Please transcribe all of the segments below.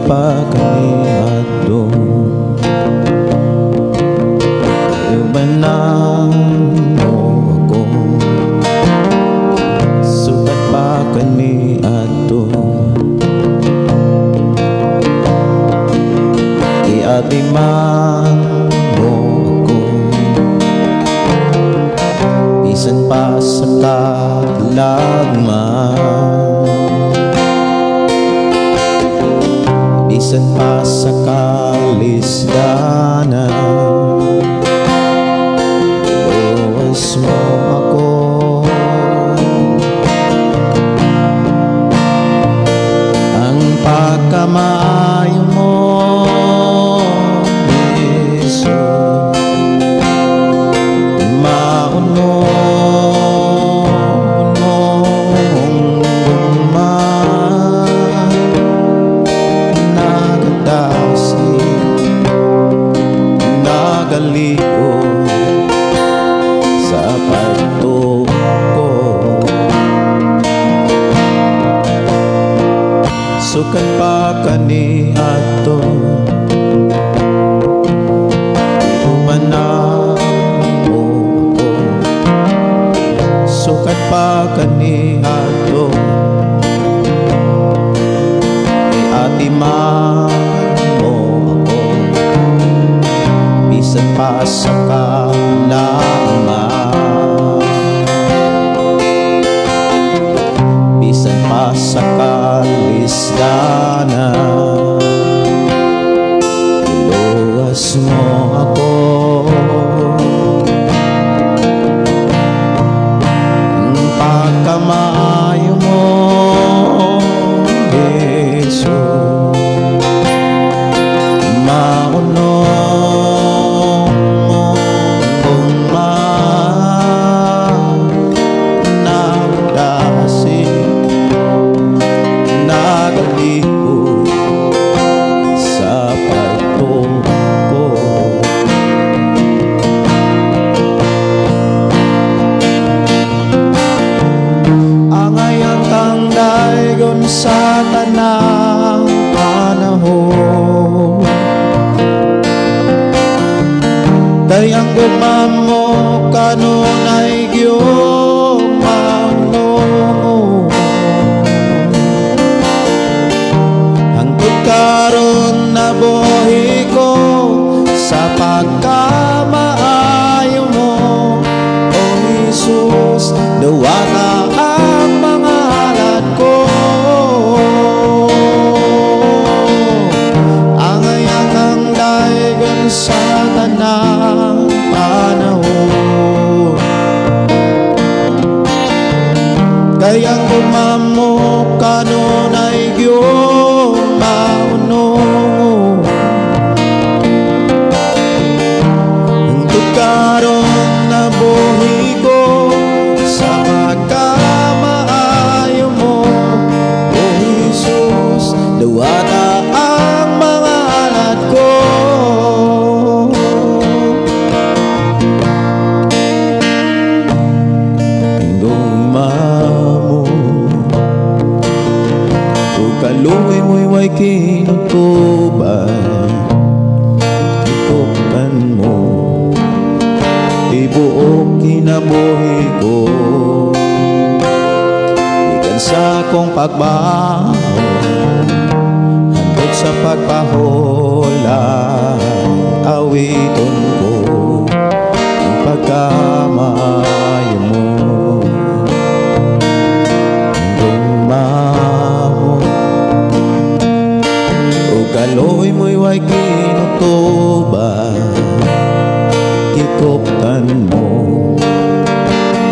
Pa kaniadto, giubanan mo ako. Sukat pa kaniadto, giatiman mo ako, bisan pa sa katalagman, bisan pa sa kalisdanan, luwas mo ako. Ang pagkamaayo mo, Jesus, maunon mong gugma, nagadasig, nagaligo sa pagtuo ko. Sukat pa kaniadto, giubanan mo ako. Sukat pa kaniadto, giatiman mo ako, bisan pa sa katalagman, bisan pa sa kalisdanan, iluwas mo ako. Ang pagkamaayo mo, Jesus, maunon mong gugma, nagadasig, nagaligo sa pagtuo ko. Angayan kang daygon sa tanang panahon, kay ang gugma mo kanunay gyud maunong. Hangtod karon nabuhi ko sa pagkamaayo mo, O Jesus, duwata ang mga alad ko. Angayan kang daygon sa tanang panahon, kay ang gugma mo kanunay gyud maunong. Hangtod karon nabuhi ko sa pagkamaayo mo, O Jesus, duwata ang mga alad ko. Gugma mo ug kaluoy mo'y way kinutubad, gikuptan mo tibuok kinabuhi ko. Gikan sa akong pagbangon hangtod sa pagpahulay, awiton ko ang pagkamaayo mo. Gugma mo ug kaluoy mo'y way kinutubad, gikuptan mo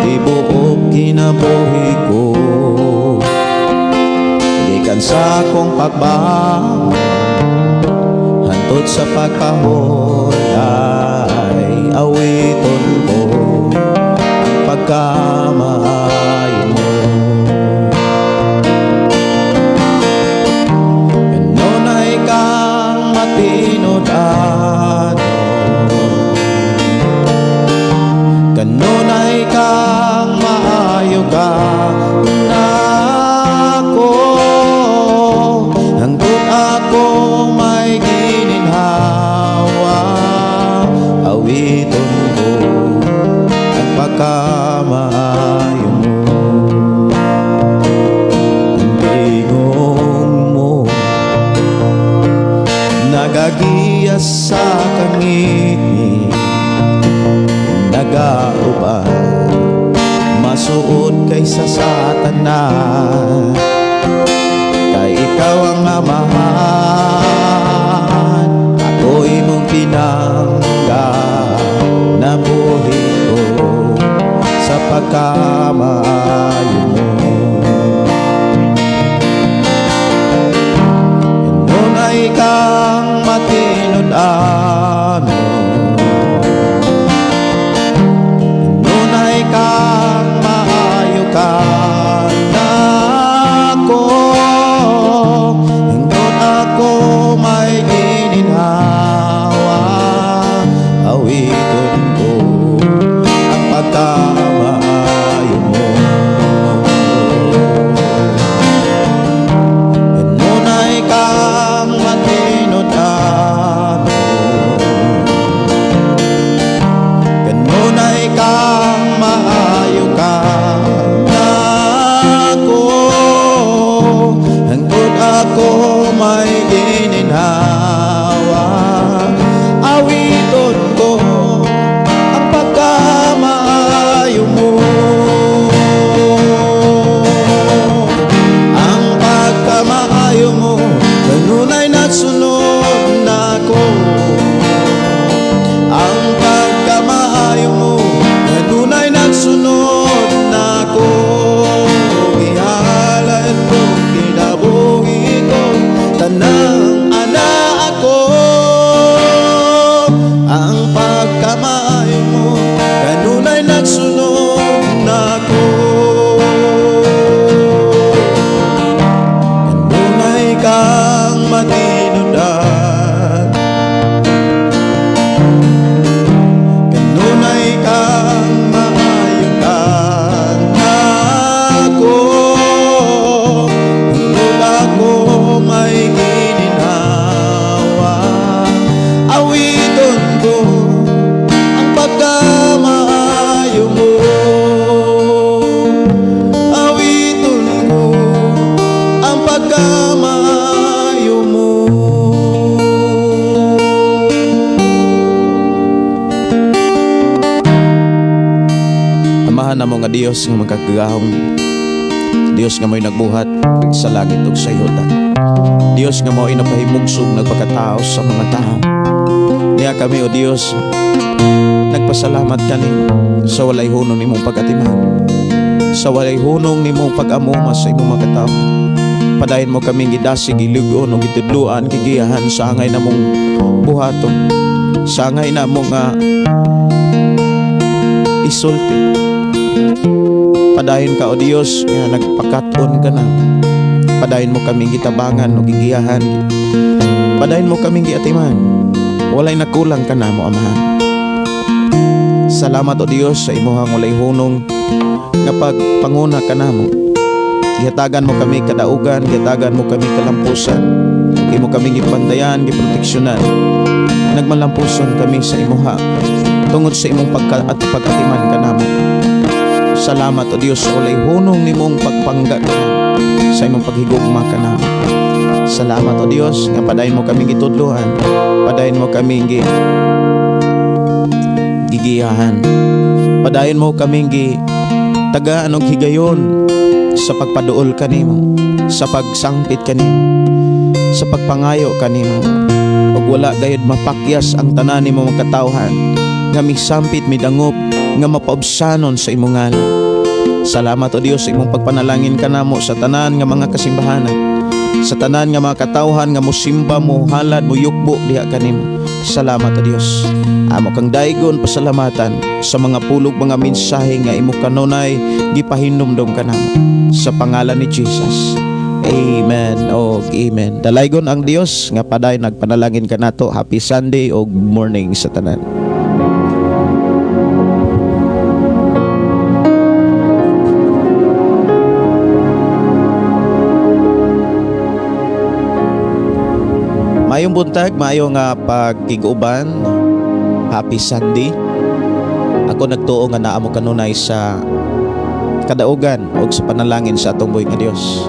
tibuok kinabuhi ko. Gikan sa akong pagbangon hangtod sa pagpahulay, awiton ko ang pagkamaayo mo. Kanunay kang matinud-anon, kanunay kang maayo ka nako, hangtod ako. Sa kangiti nagauban, masuod kaysa sa tanan, kay ikaw ang Amahan. Ako imong pinangga, nabuhi ko sa pagkamaayo mo. Kanunay kang matinud-anon, kanunay kang maayo kanako, hangtod ako may gininhawa, awiton ko ang pagkamaayo mo. Kanunay kang matinud-anon, kanunay kang maayo kanako, hangtod ako may gininhawa, awiton ko ang pagkamaayo mo. Ang pagkamaayo mo kanunay nasunod nako. Ang pagkamaayo mo kanunay nagsunod nako. Gihalad ko kinabuhi ko, tanang ana ako. Ang pagkamaayo mo kanunay nagsunod nako. Kanunay kang matinudan, kanunay kang maayo kanako, hangtod ako may gininhawa, awiton ko ang pagkamaayo mo. Awiton ko ang pagkamaayo mo. Amahan namo nga Dios nga magkagahom, Dios nga mo'y nagbuhat sa langit ug sa yuta, Dios nga mo'y napahimugsog nagpakatao sa mga tao. Niya kami, O Dios, nagpasalamat kani sa walay hunong nimong pag-atiman, sa walay hunong nimong pag-amuma sa imong mga katawhan. Padayon mo kaming gidasig, gilig-on ug gitudluan, gigiyahan sa angay namong buhaton, sa angay namo nga isulti. Padayon ka, O Dios, nga nagpakat-on ka na. Padayon mo kaming gitabangan o gigiyahan. Padayon mo kaming giatiman. Walay nakulang ka na mo, Amahan. Salamat, O Dios, sa imuhang walay hunong nga pagpanguna ka namo. Gihatagan mo kami kadaugan, gihatagan mo kami kalampusan. Ug imo kami gipandayan, giproteksyonan. Nagmalampuson kami sa imuha tungod sa imong pagka at pag-atiman ka namo. Salamat, O Dios, sa walay hunong nimong pagpangga ka namo, sa imong paghigugma ka namo. Salamat, O Dios, nga padayon mo kami gitudluan, padayon mo kami gigiyahan. Padayon mo kami gi tagaan og higayon sa pagpaduol kanimo, sa pagsangpit kanimo, sa pagpangayo kanimo. Ug wala gayud mapakyas ang tanan nimo mga katawhan nga misampit, midangop, nga mapaubsanon sa imong ngalan. Salamat, O Dios, sa imong pagpanalangin kanamo sa tanan nga mga kasimbahanan, sa tanan nga mga katawhan nga musimba, mo halad, mo yukbo diha kanimo. Salamat, O Dios. Amo kang daigon pasalamatan sa mga pulog, mga mensahe nga imo kanunay gipahinumdom kanamo. Sa pangalan ni Jesus. Amen og amen. Dalaygon ang Dios nga paday nagpanalangin kanato. Happy Sunday og morning sa tanan. Maayong buntag, maayong nga pagkig-uban. Happy Sunday. Ako nagtuo nga naa mo kanunay sa kadaugan og sa panalangin sa atong buhi nga Dios.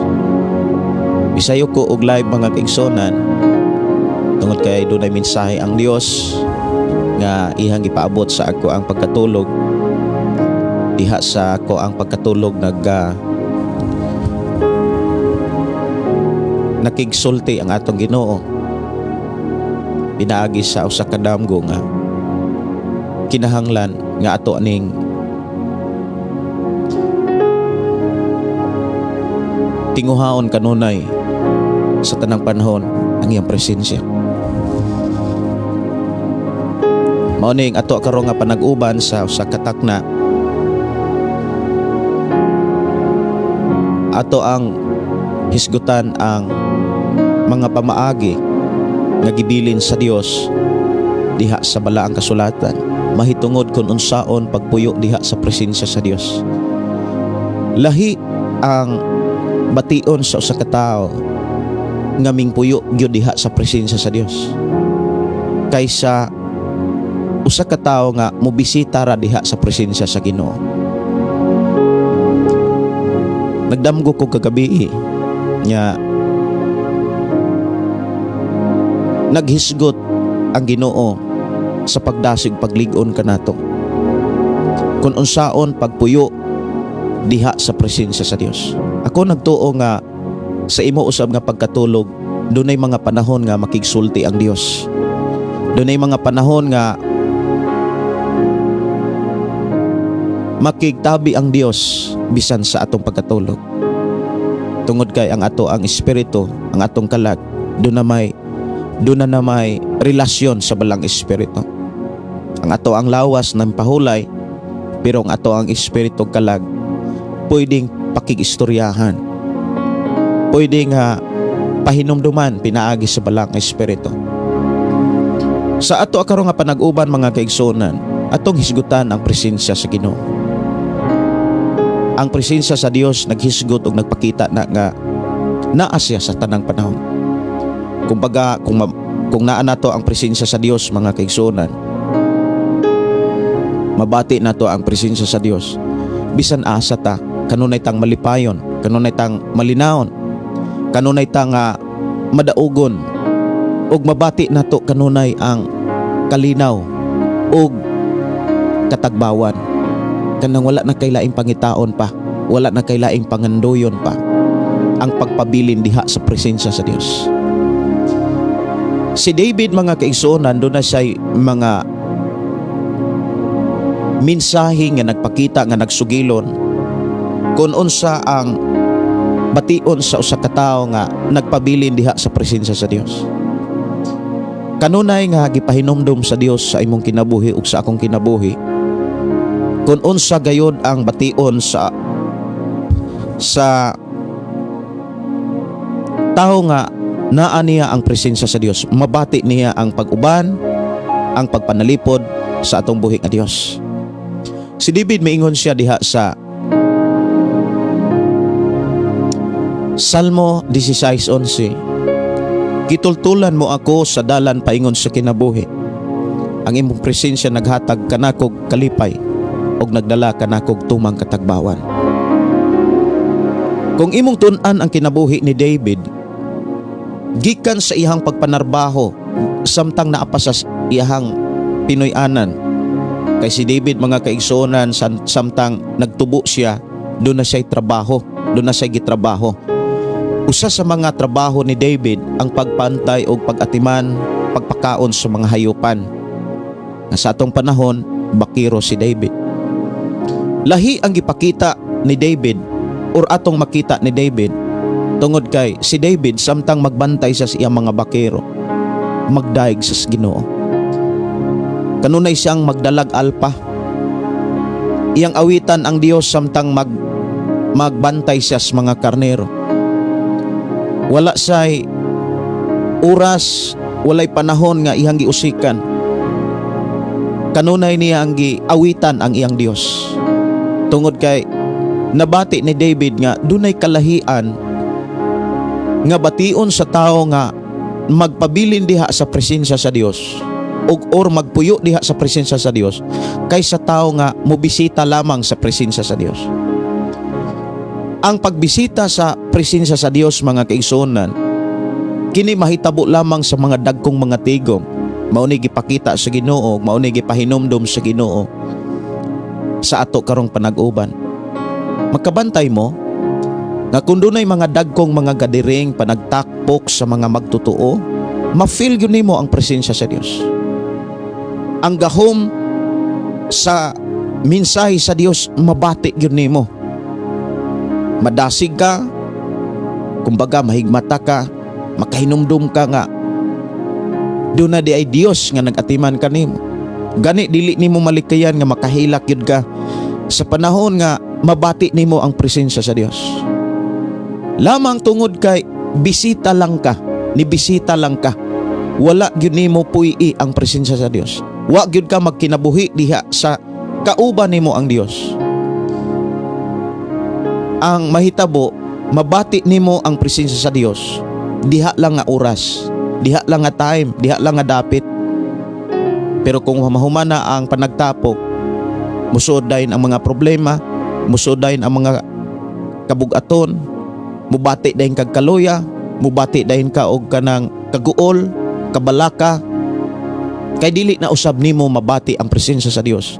Bisayo ko og live, mga kaigsonan. Tungod kay dunay mensahe ang Dios nga ihang gipaabot sa ako ang pagkatulog. Diha sa ako ang pagkatulog nakigsulti ang atong Ginoo pinaagi sa usa ka damgo nga kinahanglan nga ato aning tinguhaon kanunay sa tanang panahon ang iyang presensya. Mao ning ato karon nga panag-uban sa usa ka takna, ato ang hisgutan ang mga pamaagi nga gibilin sa Dios diha sa balaang kasulatan mahitungod kon unsaon pagpuyo diha sa presensya sa Dios. Lahi ang bation sa usa ka tawo nga mingpuyo gyud diha sa presensya sa Dios kaysa usa ka tawo nga mobisita ra diha sa presensya sa Ginoo. Nagdamgo ko kagabi nga naghisgot ang Ginoo sa pagdasig paglig-on kanato kung unsaon pagpuyo diha sa presensya sa Dios. Ako nagtuo nga sa imo usab nga pagkatulog dunay mga panahon nga makigsulti ang Dios. Dunay mga panahon nga makigtabi ang Dios bisan sa atong pagkatulog. Tungod kay ang ato ang espiritu, ang atong kalag, doon na may relasyon sa balang espiritu. Ang ato ang lawas ng pahulay, pero ang ato ang espiritu kalag pwedeng pakigistoryahan. Pwedeng pahinumduman pinaagi sa balang espiritu. Sa ato karon nga panag-uban, mga kaigsuonan, atong hisgutan ang presensya sa Ginoo. Ang presensya sa Dios naghisgot og nagpakita na nga naa siya sa tanang panahon. Kumbaga kung naa nato ang presensya sa Dios, mga kaigsuonan, mabati nato ang presensya sa Dios. Bisan asa ta, kanunay tang malipayon, kanunay tang malinawon, kanunay tang madaugon ug mabati nato kanunay ang kalinaw ug katagbawan. Kanang wala na kay laing pangitaon pa, wala na kay laing pangandoyon pa ang pagpabilin diha sa presensya sa Dios. Si David, mga kaigsuonan, doon na siya'y mga mensahe nga nagpakita nga nagsugilon kung unsa ang bation sa usa ka tawo nga nagpabilin diha sa presensya sa Dios. Kanunay nga gipahinumdum sa Dios sa imong kinabuhi ug sa akong kinabuhi kung unsa gayod ang bation sa tawo nga naa niya ang presensya sa Dios, mabati niya ang pag-uban, ang pagpanalipod sa atong buhi nga Dios. Si David, miingon siya diha sa Salmo 16:11, "Gitultulan mo ako sa dalan paingon sa kinabuhi. Ang imong presensya naghatag kanakog kalipay ug nagdala kanakog tumang katagbawan." Kung imong tun-an ang kinabuhi ni David, gikan sa iyang pagpanarbaho samtang naa pa sa iyang Pinoy-anan. Kay si David, mga kaigsuonan, samtang nagtubo siya, doon na siya'y trabaho, doon na siya gitrabaho. Usa sa mga trabaho ni David ang pagpantay o pag-atiman, pagpakaon sa mga hayupan. Nga sa atong panahon, bakiro si David. Lahi ang gipakita ni David or atong makita ni David tungod kay si David, samtang magbantay sa iyang mga bakero, magdayeg sa Ginoo. Kanunay siyang magdalag alpa. Iyang awitan ang Dios samtang magbantay siya sa mga karnero. Wala say oras, walay panahon nga iyang giusikan. Kanunay niya ang giawitan ang iyang Dios. Tungod kay nabati ni David nga dunay kalahian nga bation sa tao nga magpabilin diha sa presensya sa Dios ug or magpuyo diha sa presensya sa Dios kaysa tao nga mobisita lamang sa presensya sa Dios. Ang pagbisita sa presensya sa Dios, mga kaigsuonan, Kini mahitabo lamang sa mga dagkong mga tigom. Mao ni gipakita sa Ginoo, mao ni gipahinumdom sa Ginoo sa ato karong panag-uban. Makabantay mo nga kung dunay mga dagkong mga gathering, panagtakpok sa mga magtotoo, ma-feel gyud nimo ang presensya sa Dios. Ang gahom sa mensahe sa Dios, mabati gyud nimo. Madasig ka, kumbaga mahigmata ka, makahinumdum ka nga duna diay Dios nga nag-atiman kanimo. Gani dili nimo malikayan nga makahilak gyud ka sa panahon nga mabati nimo ang presensya sa Dios. Lamang tungod kay bisita lang ka, ni bisita lang ka. Wala gyud nimo puy-i ang presensya sa Dios. Wa gyud ka magkinabuhi diha sa kauban nimo ang Dios. Ang mahitabo, mabati nimo ang presensya sa Dios. Diha lang nga oras, diha lang nga time, diha lang nga dapit. Pero kung mahuman na ang panagtapok, musuod dayon ang mga problema, musuod dayon ang mga kabugaton, mubati dayon kag kaluya, mubati dayon ka og kanang kaguol, kabalaka. Kay dili na usab nimo mabati ang presensya sa Dios.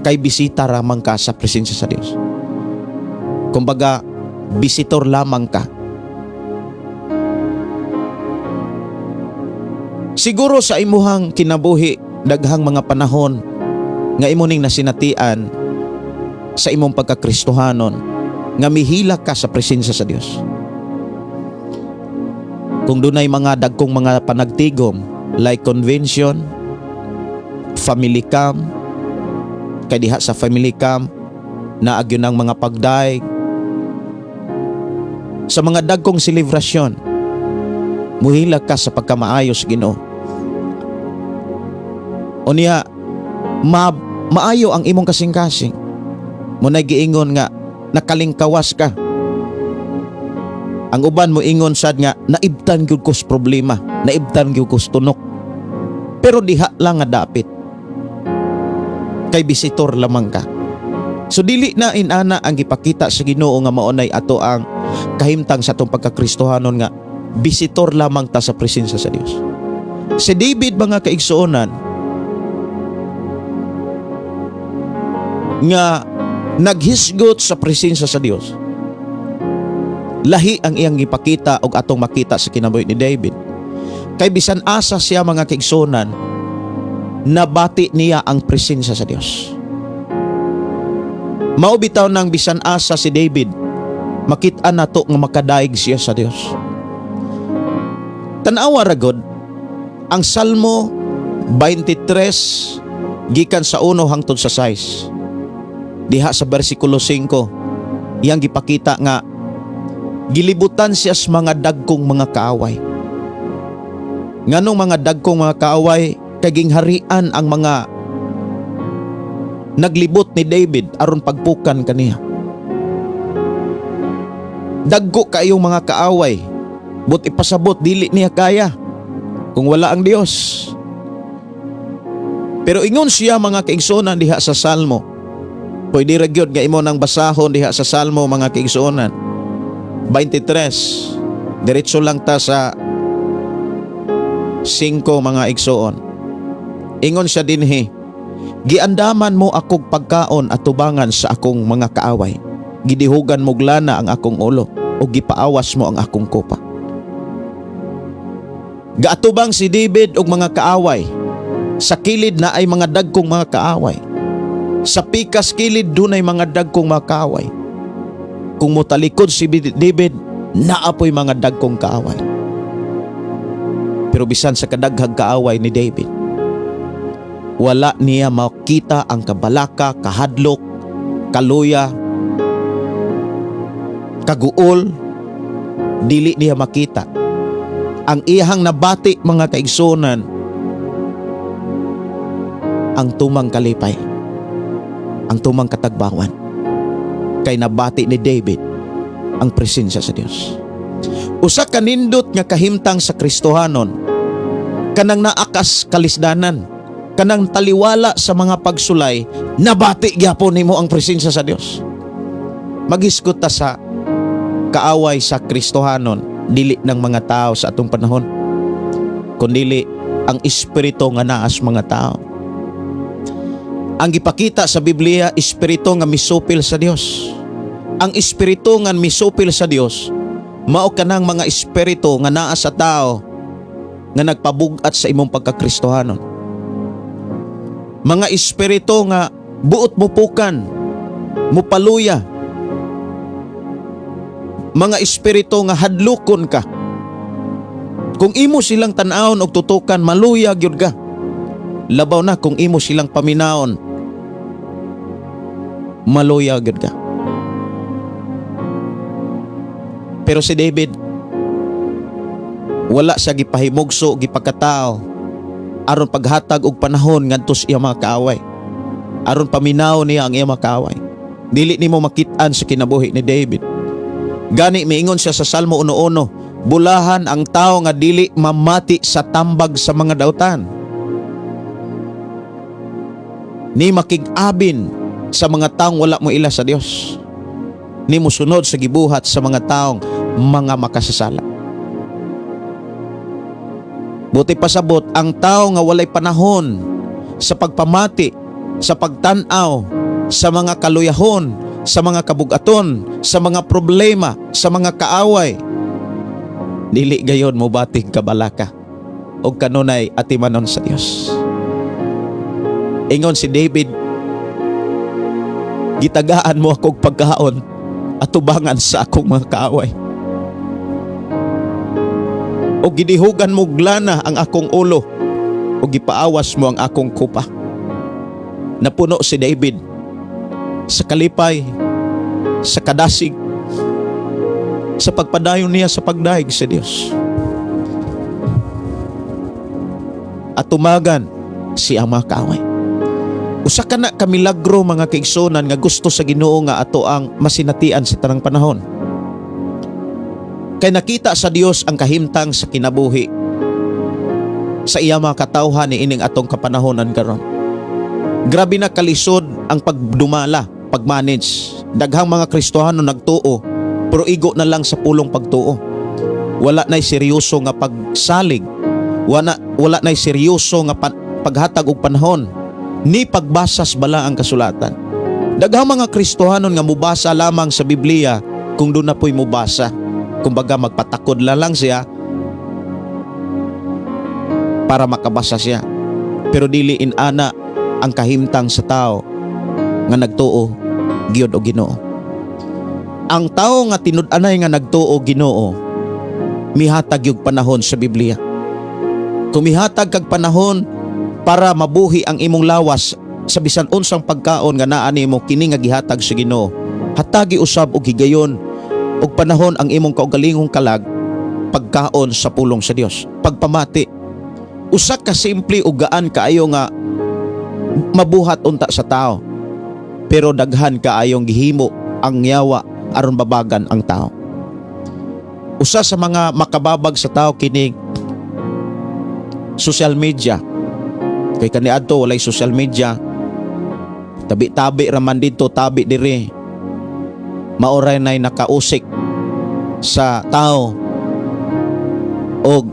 Kay bisita ramang ka sa presensya sa Dios. Kumbaga, visitor lamang ka. Siguro sa imuhang kinabuhi, daghang mga panahon nga imo ning nasinatian sa imong pagkakristohanon nga mihilak ka sa presensya sa Dios. Kung dunay mga dagkong mga panagtigom like convention, family camp, kay diha sa family camp naa gyud ang mga pagdaig sa mga dagkong selebrasyon, muhilak ka sa pagkamaayo sa Ginoo. Unya maayo ang imong kasing-kasing. Mao nay giingon nga nakalingkawas ka. Ang uban mo ingon sad nga naibtan gyud ko sa problema, naibtan gyud ko sa tunok. Pero diha lang nga dapit. Kay visitor lamang ka. So dili na inana ang gipakita sa Ginoo nga mao nay ato ang kahimtang sa atong pagkakristohanon nga visitor lamang ta sa presensya sa Dios. Si David, mga kaigsuonan, nga naghisgot sa presensya sa Dios. Lahi ang iyang gipakita og atong makita sa kinabuhi ni David. Kay bisan asa siya, mga kaigsuonan, nabati niya ang presensya sa Dios. Mao bitaw nang bisan asa si David, makita nato nga makadaig siya sa Dios. Tan-awa ra gud ang Salmo 23 gikan sa 1 hangtod sa 6. Diha sa bersikulo 5, iyang gipakita nga gilibutan siya sa mga dagkong mga kaaway. Nganong mga dagkong mga kaaway? Kay gingharian ang mga naglibot ni David aron pagpukan kaniya. Dagko kaayong mga kaaway. But ipasabot, dili niya kaya kung wala ang Dios. Pero ingon siya, mga kaigsuonan, diha sa Salmo. Pwede ra gyud nga imo nang basahon diha sa Salmo, mga kaigsuonan, 23. Diretso lang ta sa 5, mga igsoon. Ingon siya dinhi, "Giandaman mo akong pagkaon atubangan sa akong mga kaaway. Gidihugan mo lana ang akong ulo o gipaawas mo ang akong kopa." Gaatubang si David og mga kaaway. Sa kilid naay mga dagkong mga kaaway. Sa pikas kilid, dunay mga dagkong mga kaaway. Kung motalikod si David, naa poy mga dagkong kaaway. Pero bisan sa kadaghag kaaway ni David, wala niya makita ang kabalaka, kahadlok, kaluya, kaguol, dili niya makita. Ang iyahang nabati, mga kaigsunan, ang tumang kalipay, ang tumang katagbawan. Kay nabati ni David ang presensya sa Dios. Usa ka nindot nga kahimtang sa Kristohanon, kanang naa kas kalisdanan, kanang taliwala sa mga pagsulay, nabati gyapon nimo ang presensya sa Dios. Maghisgot ta sa kaaway sa Kristohanon. Dili ng mga tao sa atong panahon, kundili ang espiritu nga naa sa mga tao. Ang gipakita sa Biblia, espiritu nga misupil sa Dios. Ang espiritu nga misupil sa Dios, mao kanang mga espiritu nga naa sa tao nga nagpabug-at sa imong pagkakristohanon. Mga espiritu nga buot mupukan, mupaluya. Mga espiritu nga hadlukon ka. Kung imo silang tan-awon og tutukan, maluya gyud ka. Labaw na kung imo silang paminawon, maluya gyud ka. Pero si David, wala siya gipahimugso, gipagkatao aron paghatag og panahon ngadto sa iyang mga kaaway. Aron paminaw niya ang iyang mga kaaway. Dili nimo makit-an sa kinabuhi ni David. Gani miingon siya sa Salmo 1:1, "Bulahan ang tao nga dili mamati sa tambag sa mga dautan, ni makig-abin sa mga taong wala mo ila sa Dios, ni musunod sa gibuhat sa mga taong mga makasasala." Buot pasabot, ang tao nga walay panahon sa pagpamati, sa pagtan-aw, sa mga kaluyahon, sa mga kabugaton, sa mga problema, sa mga kaaway, dili gayon mobating kabalaka og kanunay atimanon sa Dios. Ingon si David, "Gitagaan mo akong pagkaon atubangan sa akong mga kaaway. O gidihugan mo glana ang akong ulo o gipaawas mo ang akong kupa." Napuno si David sa kalipay, sa kadasig, sa pagpadayon niya sa pagdayeg sa Dios. Atumagan siya mga kaaway. Usa ka na ka milagro, mga kaigsunan, nga gusto sa Ginoo nga ato ang masinatian sa tanang panahon. Kay nakita sa Dios ang kahimtang sa kinabuhi sa iya mga katawhan ni ining atong kapanahonan karon. Grabe na kalisod ang pagdumala, pagmanage. Daghang mga Kristohano nagtuo pero igo na lang sa pulong pagtuo. Wala na'y seryoso nga pagsalig. Wala na'y seryoso nga paghatag og panahon ni pagbasas bala ang kasulatan. Daghang mga Kristohanon nga mubasa lamang sa Biblia kung doon na po'y mubasa. Kumbaga, magpatakod la lang siya para makabasa siya. Pero dili inana ang kahimtang sa tao nga nagtuo gyud og Ginoo. Ang tao nga tinud-anay nga nagtuo Ginoo, mihatag yung panahon sa Biblia. Kung mihatag kag panahon para mabuhi ang imong lawas sa bisan unsang pagkaon nga naa nimo kini nga gihatag sa Ginoo, hatagi usab og higayon og panahon ang imong kaugalingong kalag pagkaon sa pulong sa Dios, pagpamati. Usa ka simple ug gaan kaayo nga mabuhat unta sa tao. Pero daghan kaayong gihimo ang yawa aron babagan ang tao. Usa sa mga makababag sa tao kini social media. Kay kaniadto walay social media. Tabi-tabi ra man dito, tabi diri. Maoray nay nakausik sa tao og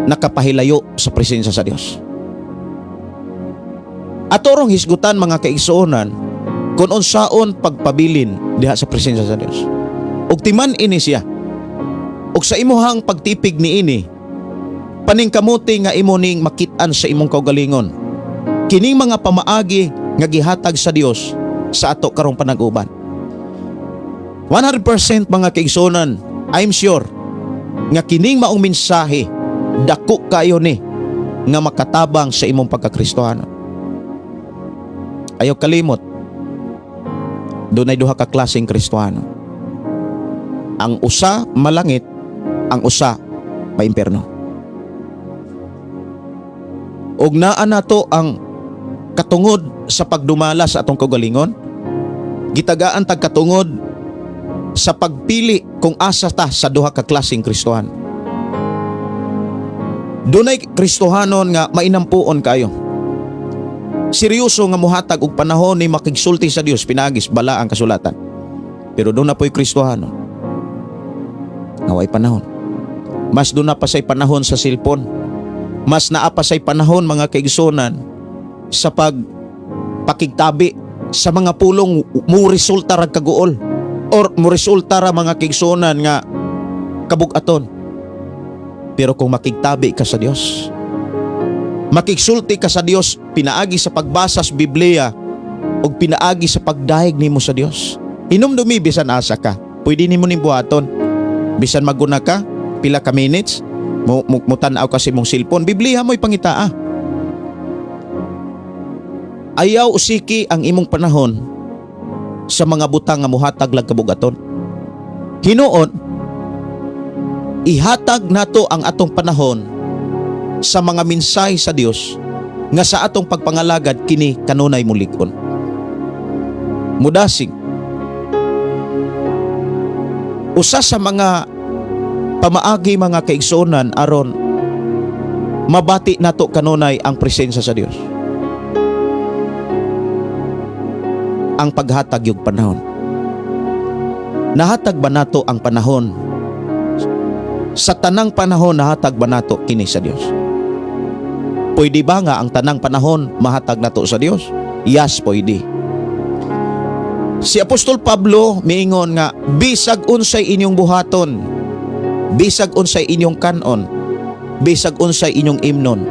nakapahilayo sa presensya sa Dios. Ato rong hisgutan, mga kaigsuonan, kung unsaon pagpabilin diha sa presensya sa Dios. Ug timan ini siya. Ug sa imuhang pagtipig niini, paningkamuti nga imo ning makit-an sa imong kaugalingon. Kining mga pamaagi nga gihatag sa Dios sa ato karong panag-uban. 100%, mga kaigsuonan, I'm sure nga kining maong mensahe dako kayo ni nga makatabang sa imong pagkakristohano. Ayaw kalimot, dunay duha ka klaseng Kristohano. Ang usa malangit, ang usa paimperno. Og naa nato ang katungod sa pagdumala sa atong kaugalingon, gitagaan tag katungod sa pagpili kung asa ta sa duha ka klaseng Kristohan. Dunay Kristohanon nga mainampuon kayo. Seryoso nga muhatag og panahon ni makigsulti sa Dios pinagis bala ang kasulatan. Pero duna po'y Kristohanon nga way panahon. Mas duna pa say panahon sa cellphone. Mas naa pa say panahon, mga kaigsunan, sa pag pakigtabi sa mga pulong mo resulta ra kaguol or mo resulta ra, mga kaigsunan, nga kabugaton. Pero kung makigtabi ka sa Dios, makigsulti ka sa Dios pinaagi sa pagbasa sa Biblia ug pinaagi sa pagdayeg nimo sa Dios. Hinumdumi, bisan asa ka, pwede nimo ning buhaton. Bisan maguna ka, pila ka minutes, mo tan-aw ka sa imong cellphone, Biblia mo ipangitaa. Ayaw usiki ang imong panahon sa mga butang nga muhatag lang kabugaton. Hinuon, ihatag nato ang atong panahon sa mga mensahe sa Dios nga sa atong pagpangalagad kini kanunay mulig-on. Mudasig. Usa sa mga pamaagi, mga kaigsuonan, aron mabati nato kanunay ang presensya sa Dios, ang paghatag yung panahon. Nahatag ba nato ang panahon? Sa tanang panahon, nahatag ba nato kini sa Dios? Pwede ba nga ang tanang panahon mahatag nato sa Dios? Yes, pwede. Si Apostol Pablo miingon nga bisag unsay inyong buhaton, bisag unsay inyong kanon, bisag unsay inyong imnon,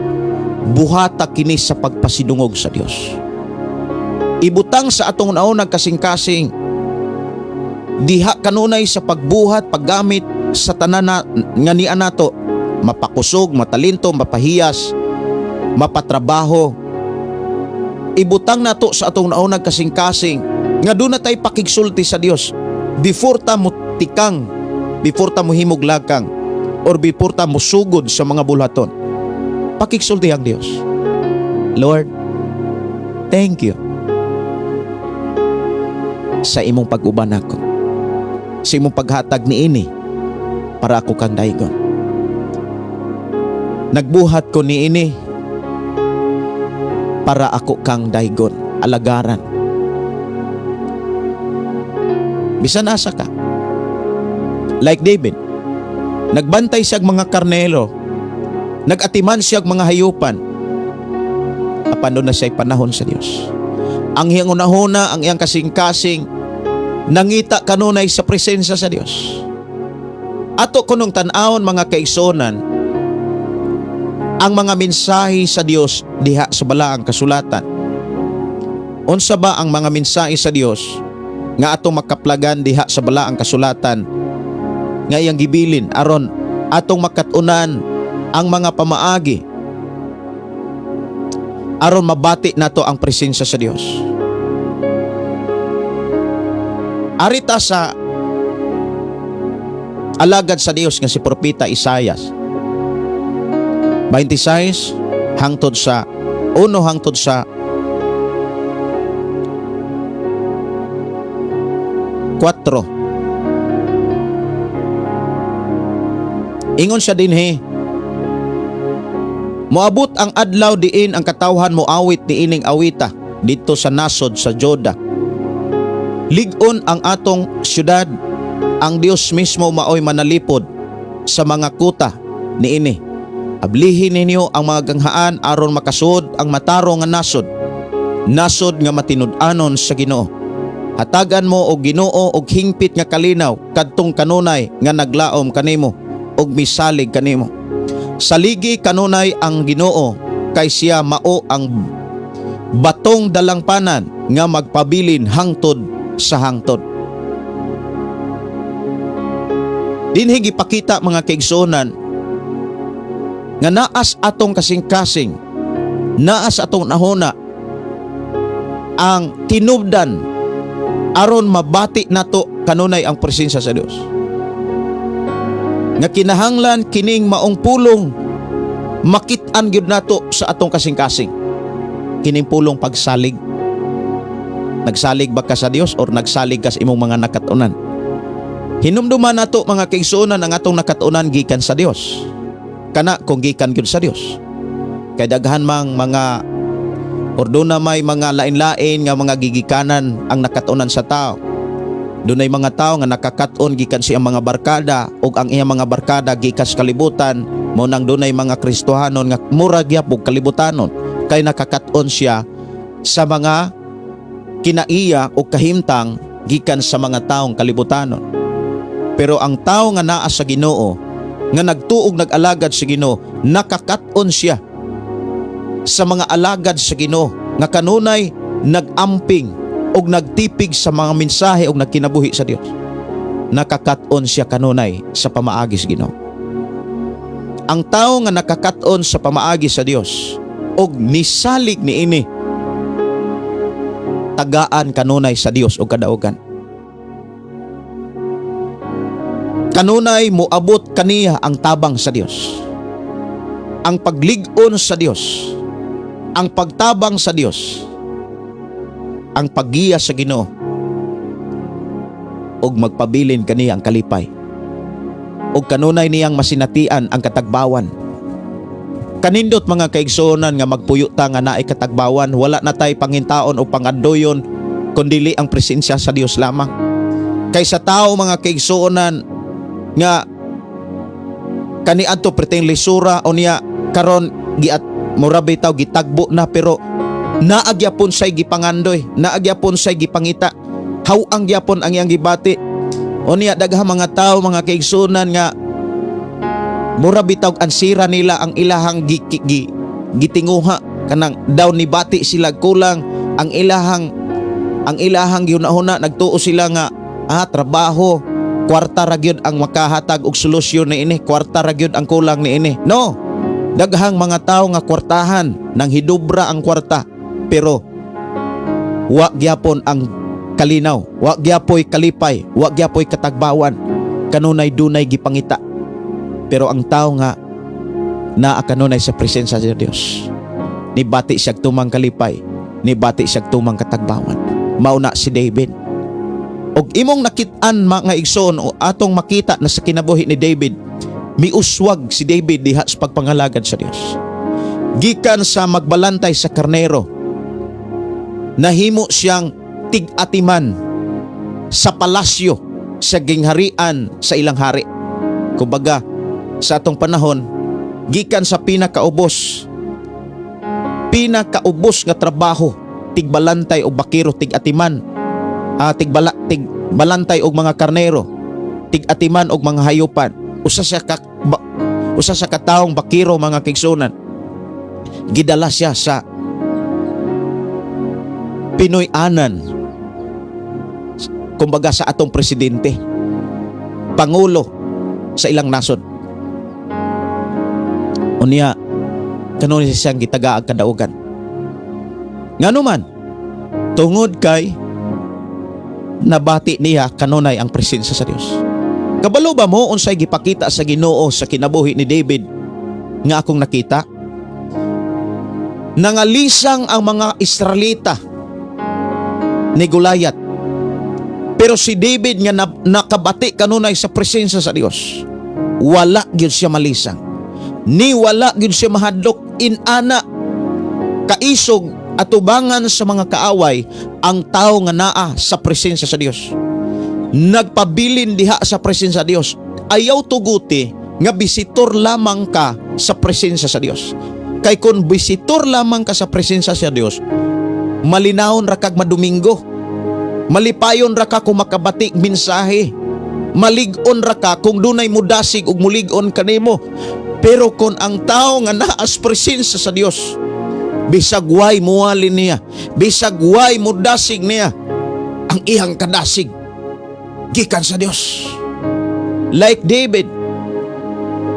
buhata kini sa pagpasidungog sa Dios. Ibutang sa atong naunang kasing-kasing diha kanunay sa pagbuhat, paggamit sa tanan na, nga niya nato, mapakusog, matalento, mapahiyas, mapatrabaho. Ibutang nato sa atong naunang kasing-kasing nga duna tay pakigsulti sa Dios before ta mo tikang, before ta mo himog lakang, or before ta mo sugod sa mga bulhaton. Pakigsulti ang Dios. "Lord, thank you sa imong pag-uban nako, sa imong paghatag niini para ako kang daygon. Nagbuhat ko niini para ako kang daygon, alagaran." Bisan asa ka. Like David, nagbantay siya mga karnelo, nagatiman siya mga hayupan, apan duna siya'y panahon sa Dios. Ang iyang unahuna, ang iyang kasing-kasing, nangita kanunay sa presensya sa Dios. Ato kunong tan-awon, mga kaigsuonan, ang mga mensahe sa Dios diha sa balaang kasulatan. Unsa ba ang mga mensahe sa Dios nga atong makaplagan diha sa balaang kasulatan nga iyang gibilin aron atong makatunan ang mga pamaagi aron mabati nato ang presensya sa Dios? Arita sa alagad sa Dios nga si Propeta Isayas 26 hangtod sa 1 hangtod sa 4. Ingon siya dinhi, "Moabot ang adlaw diin ang katawhan moawit niining awita didto sa nasod sa Juda. Lig-on ang atong syudad, ang Dios mismo maoy manalipod sa mga kuta niini. Ablihin ninyo ang mga ganghaan aron makasuod ang matarong nga nasod, nasod nga matinud-anon sa Ginoo. Hatagan mo og Ginoo og hingpit nga kalinaw kadtong kanunay nga naglaom kanimo ug misalig kanimo. Saligi kanunay ang Ginoo kay siya mao ang batong dalangpanan nga magpabilin hangtod sa hangtod." Dinhi gipakita, mga kaigsuonan, nga naas atong kasing-kasing, naas atong nahuna ang tinubdan aron mabati nato kanunay ang presensya sa Dios. Nga kinahanglan kining maong pulong makit-an gyud nato sa atong kasing-kasing. Kining pulong pagsalig. Nagsalig ba ka sa Dios or nagsalig ka sa imong mga nakatunan? Hinumduman nato, mga kaigsuonan, ang atong nakatunan gikan sa Dios. Kana kung gikan gyud sa Dios. Kay daghan mang mga or duna may mga lain-lain nga mga gigikanan ang nakatunan sa tao. Dunay mga tawo nga nakakat-on gikan sa iyang mga barkada ug ang iyang mga barkada gikan sa kalibutan. Mao nang dunay mga Kristohanon nga mura gyapon kalibutanon kay nakakat-on siya sa mga kinaiya o kahimtang gikan sa mga taong kalibutanon. Pero ang tao nga naa sa Ginoo, nga nagtuog nag-alagad sa Ginoo, nakakat-on siya sa mga alagad sa Ginoo nga kanunay nag-amping og nagtipig sa mga mensahe og nagkinabuhi sa Dios. Nakakat-on siya kanunay sa pamaagi sa Ginoo. Ang tao nga nakakat-on sa pamaagi sa Dios og nisalig niini, tagaan kanunay sa Dios og kadaugan. Kanunay moabot kaniya ang tabang sa Dios. Ang paglig-on sa Dios, ang pagtabang sa Dios, ang paggiya sa Ginoo ug magpabilin kaniya ang kalipay. Ug kanunay niyang masinatian ang katagbawan. Kanindot, mga kaigsuonan, nga magpuyo ta nga naay katagbawan, wala na tay pangintaon o pangandoyon kundili ang presensya sa Dios lamang. Kay sa tao, mga kaigsuonan, nga kaniadto perting lisura o niya karon giat mura bitaw gitagbo na, pero naa gyapon say gipangandoy, naa gyapon say gipangita, haw-ang gyapon ang iyang gibati. O niya daghang mga tao, mga kaigsuonan, nga mura bitaw ansira nila ang ilahang gitinguha, kanang daw nibati sila kulang ang ilahang gihuna-huna. Nagtuo sila nga trabaho, kwarta ra gyud ang makahatag og solusyon niini, kwarta ra gyud ang kulang niini. No, daghang mga tao nga kwartahan nang hidubra ang kwarta, pero wa gyapon ang kalinaw, wa gyapoy kalipay, wa gyapoy katagbawan, kanunay dunay gipangita. Pero ang tao nga naa kanunay sa presensya sa Dios, nibati siya tumang kalipay, nibati siya tumang katagbawan. Mao na si David. Og imong nakit-an, mga igsoon, o atong makita na sa kinabuhi ni David, miuswag si David diha sa pagpangalagad sa Dios. Gikan sa magbalantay sa karnero, nahimo siyang tig-atiman sa palasyo sa gingharian sa ilang hari. Kumbaga, sa atong panahon, gikan sa pinakaubos pinakaubos nga trabaho, tigbalantay og bakiro, tig-atiman, tigbalantay og mga karnero, tig-atiman og mga hayupan, usa sa katawong bakiro, mga kaigsuonan, gidala siya sa Pinoy-anan, kumbaga sa atong presidente, pangulo sa ilang nasod. Unya kanunay siyang gitagaag kadaugan. Ngano man? Tungod kay nabati niya kanunay ang presensya sa Dios. Kabalo ba mo unsay gipakita sa Ginoo sa kinabuhi ni David nga akong nakita? Nangalisang ang mga Israelita ni Goliath. Pero si David nga nakabati kanunay sa presensya sa Dios, wala gyud siya malisang. Ni wala gyud siya mahadlok. Inana kaisog atubangan sa mga kaaway ang tao nga naa sa presensya sa Dios. Nagpabilin diha sa presensya sa Dios. Ayaw tuguti nga bisitor lamang ka sa presensya sa Dios. Kay kung bisitor lamang ka sa presensya sa Dios, malinawon ra kag madomingo. Malipayon ra ka kung makabati mensahe. Malig-on ra ka kung dunay mudasig ug mulig-on kanimo. Pero kung ang tao nga naas presensya sa Dios, bisag way muwali niya, bisag way mudasig niya, ang iyang kadasig gikan sa Dios. Like David,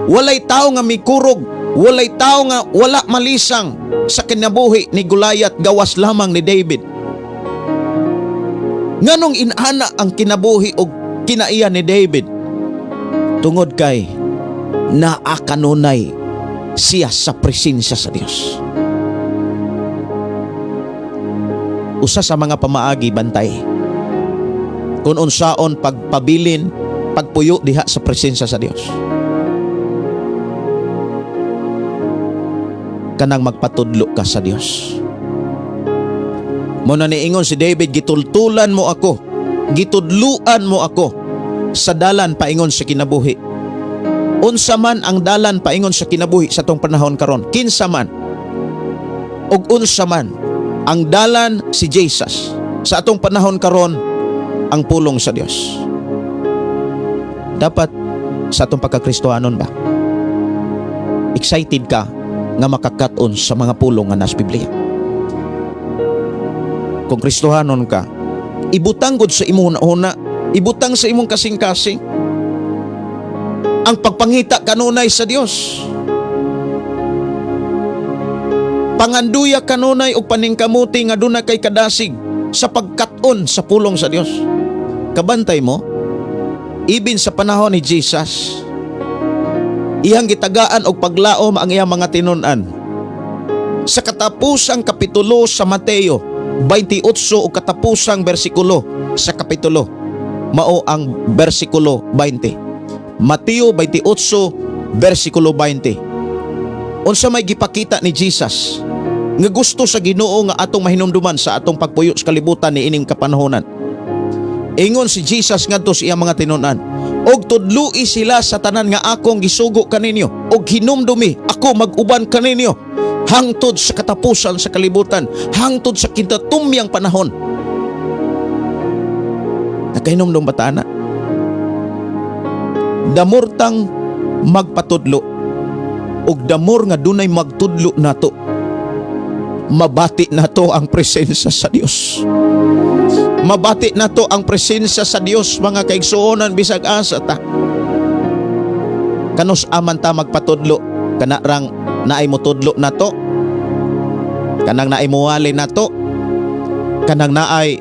walay tao nga mikurog, walay tao nga wala malisang sa kinabuhi ni Goliath gawas lamang ni David. Nganong inana ang kinabuhi og kinaiya ni David? Tungod kay naa kanunay siya sa presensya sa Dios. Usa sa mga pamaagi, bantay, kung unsaon pagpabilin, pagpuyo diha sa presensya sa Dios. Kanang magpatudlo ka sa Dios. Mao na niingon si David, "Gitultulan mo ako." Gitudluan mo ako sa dalan paingon sa kinabuhi. Unsa man ang dalan paingon sa kinabuhi sa atong panahon karon, kinsa man ug unsa man ang dalan, si Jesus. Sa atong panahon karon, ang pulong sa Dios. Dapat sa atong pagkakristohanon ba, excited ka nga makakat-on sa mga pulong nga nas Biblia. Kung Kristohanon ka, ibutang gud sa imong huna, ibutang sa imong kasing-kasing ang pagpangita kanunay sa Dios. Panganduya kanunay og paningkamuti nga duna kay kadasig sa pagkat-on sa pulong sa Dios. Kabantay mo, ibin sa panahon ni Jesus, iyang gitagaan og paglaom ang iyang mga tinun-an. Sa katapusang kapitulo sa Mateo 28 o katapusang bersikulo sa kapitulo, mao ang bersikulo 20. Mateo 28 bersikulo 20. Unsa may gipakita ni Jesus nga gusto sa Ginoo nga atong mahinumduman sa atong pagpuyo sa kalibutan ni ining kapanahonan? Ingon si Jesus ngadto sa iyang mga tinun-an, "Og tudloi sila sa tanan nga akong gisugo kaninyo, og hinumdumi, ako mag-uban kaninyo hangtod sa katapusan sa kalibutan, hangtod sa kinatumyang panahon." Nakahinumdum ba ta ana? The more tang magpatudlo ug the more nga dunay magtudlo nato, mabati nato ang presensya sa Dios. Mabati nato ang presensya sa Dios, mga kaigsuonan, bisag asa ta. Kanus aman ta magpatudlo? Kana rang naay motudlo nato, kanang naay muwali nato, kanang naay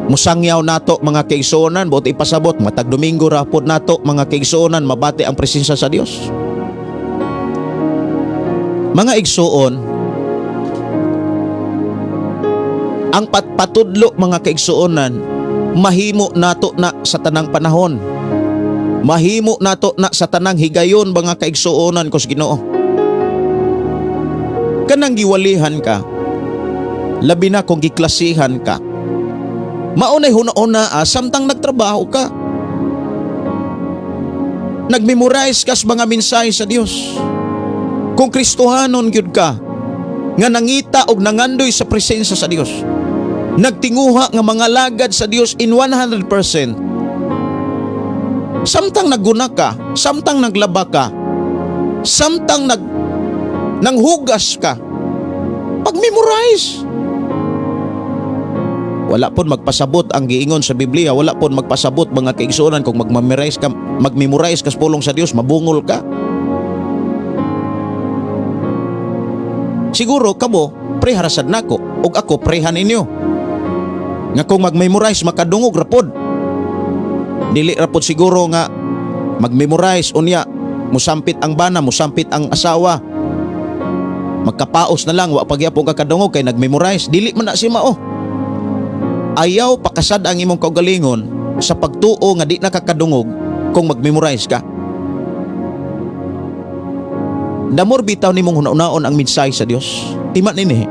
musangyaw nato, mga kaigsuonan. Buot ipasabot, matag Domingo ra pod nato, mga kaigsuonan, mabati ang presensya sa Dios. Mga igsuon, ang patpatudlo, mga kaigsuonan, mahimo nato na sa tanang panahon. Mahimo nato na sa tanang higayon, mga kaigsuonan ko sa Ginoo. Kanang giwalihan ka, labi na kung giklasihan ka, maunay huna-huna samtang nagtrabaho ka. Nagmemorize ka sa mga mensahe sa Dios. Kung Kristohanon gyud ka, nga nangita og nangandoy sa presensya sa Dios, nagtinguha nga mga lagad sa Dios in 100%, samtang nagguna ka, samtang naglaba ka, samtang nanghugas ka, pag-memorize. Wala pon magpasabot ang giingon sa Biblia, wala pon magpasabot, mga kaigsuonan, kung mag-memorize ka sa pulong sa Dios, mabungol ka. Siguro kamo preha ra sad nako ug ako preha ninyo. Nga kung mag-memorize, makadungog ra pod. Dili ra pod siguro nga mag-memorize unya musampit ang bana, musampit ang asawa. Magkapaos na lang, wa pagyapon ka kadungog kay nag-memorize. Dili man na si mao. Ayaw pakasad ang imong kaugalingon sa pagtuo nga di nakakadungog kung mag-memorize ka. The more bitaw nimong hunahunaon ang mensahe sa Dios. Tima nini.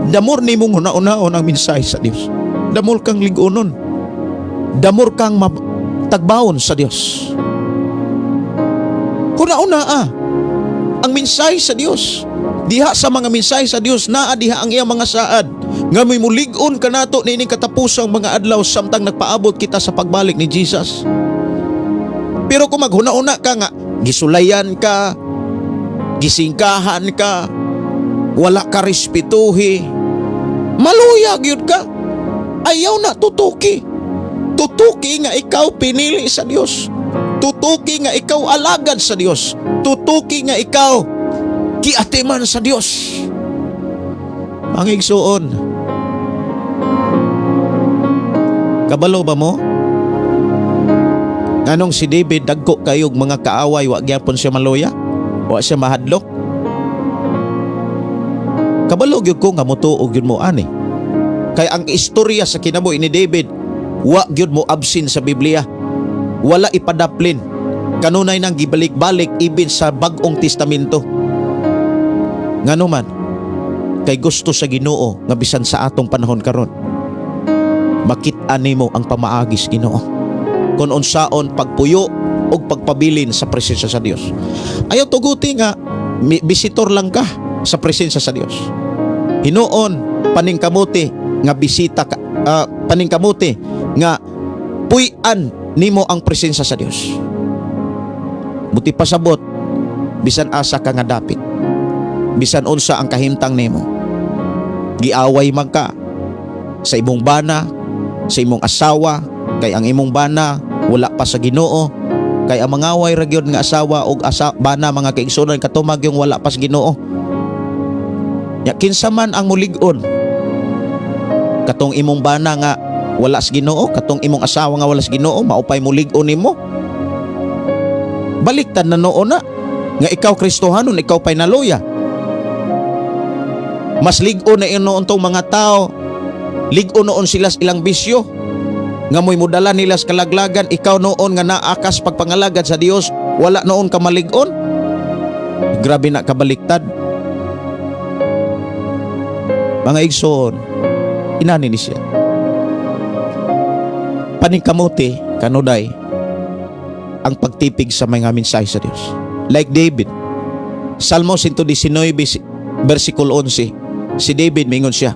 The more nimong hunahunaon ang mensahe sa Dios, the more kang lig-onon. The more kang tagbaon sa Dios. Huna-huna ang mensahe sa Dios. Diha sa mga mensahe sa Dios, naa diha ang iyang mga saad nga may mulig-on kanato niining katapusang mga adlaw samtang nagpaabot kita sa pagbalik ni Jesus. Pero kung maghuna-huna ka nga gisulayan ka, gisingkahan ka, wala ka respetuhi, maluya gyud ka. Ayaw na tutuki. Tutuki nga ikaw pinili sa Dios. Tutuki nga ikaw alagad sa Dios. Tutuki nga ikaw giatiman sa Dios. Mga igsuon, kabalo ba mo? Nganong si David, dagko kayog mga kaaway, wa gyapon siya maluya? Wa siya mahadlok? Kabalo gyud ko nga motuo gyud mo ani. Kay ang istorya sa kinabuhi ni David, wa gyud mo absent sa Biblia. Wala ipadaplin. Kanunay nang gibalik-balik ibin sa Bag-ong Testamento. Ngano man, kay gusto sa Ginoo nga bisan sa atong panahon karon, Makit-an nimo ang pamaagi sa Ginoo kon unsaon pagpuyo og pagpabilin sa presensya sa Dios. Ayaw tuguti nga visitor lang ka sa presensya sa Dios. Hinuon paningkamuti nga bisita ka, paningkamuti nga puy-an nimo ang presensya sa Dios. Buti pasabot, bisan asa ka nga dapit, bisan unsa ang kahimtang nimo, giaway man ka sa imong bana, sa imong asawa, kay ang imong bana wala pa sa Ginoo, kay ang mangaway ra gyud nga asawa og bana, mga kaigsuonan, katumag yung wala pa sa Ginoo. Ya kinsa man ang mulig-on, katong imong bana nga wala sa Ginoo, katong imong asawa nga wala sa Ginoo, maupay mulig-on nimo? Baliktad na noon na nga ikaw Kristohanon, ikaw pa'y naluya. Mas lig-on na noon tong mga tao, lig-on noon sila sa ilang bisyo nga mo'y mudala nila sa kalaglagan. Ikaw noon nga naakas pagpangalagad sa Dios, wala noon ka malig-on. Grabe na kabaliktad, mga igsoon. Inani ni siya, paningkamuti kanunay ang pagtipig sa mga mensahe sa Dios. Like David, Salmo 119 versikulo 11, si David mingon siya,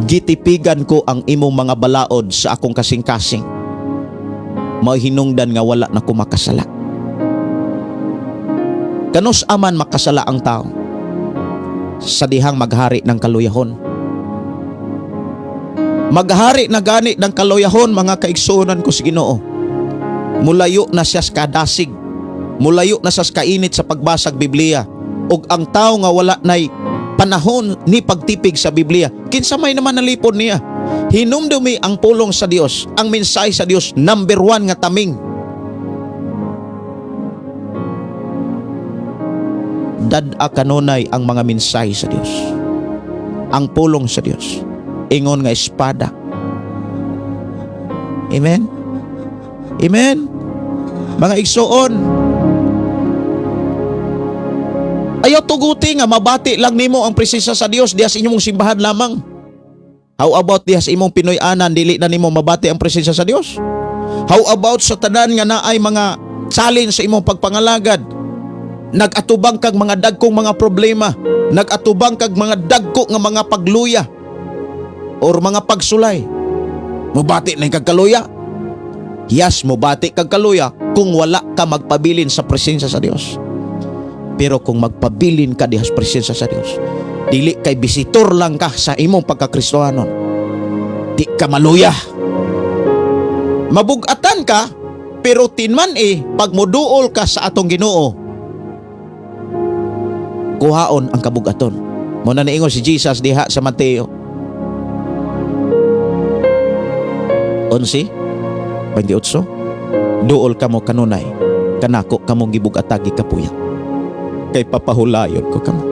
"Gitipigan ko ang imong mga balaod sa akong kasing-kasing. Mao hinungdan nga wala na ko makasala." Kanus aman makasala ang tao sa dihang maghari ng kaluyahon. Maghari na gani ng kaluyahon, mga kaigsuonan ko sa Ginoo. Mulayo na siya sa kadasig. Mulayo na siya sa kainit sa pagbasag Biblia. Ug ang tao nga wala nay panahon ni pagtipig sa Biblia, kinsa may naman nalipod niya? Hinumdumi ang pulong sa Dios, ang mensahe sa Dios, number one nga taming. Dad-a kanunay ang mga mensahe sa Dios. Ang pulong sa Dios, ingon nga espada. Amen? Amen? Mga igsoon, ayaw tuguti nga mabati lang nimo ang presensya sa Dios diha sa inyong simbahan lamang. How about diha sa imong Pinoy-anan, dili na nimo mabati ang presensya sa Dios? How about sa tanan nga naay mga challenge sa imong pagpangalagad? Nag-atubang kag mga dagkong mga problema, nag-atubang kag mga dagko nga mga pagluya or mga pagsulay. Mubati na kag kaluya? Yes, mubati kag kaluya kung wala ka magpabilin sa presensya sa Dios. Pero kung magpabilin ka diha sa presensya sa Dios, dili kay visitor lang ka sa imong pagkakristohanon. Di ka maluya. Mabugatan ka, pero tinman eh, pag muduol ka sa atong Ginoo, kuhaon ang kabugaton. Mao na niingon si Jesus diha sa Mateo 11:28, "Duol kamo kanunay kanako, kamong gibugatag, gikapuya, kay papahulayon ko kamo."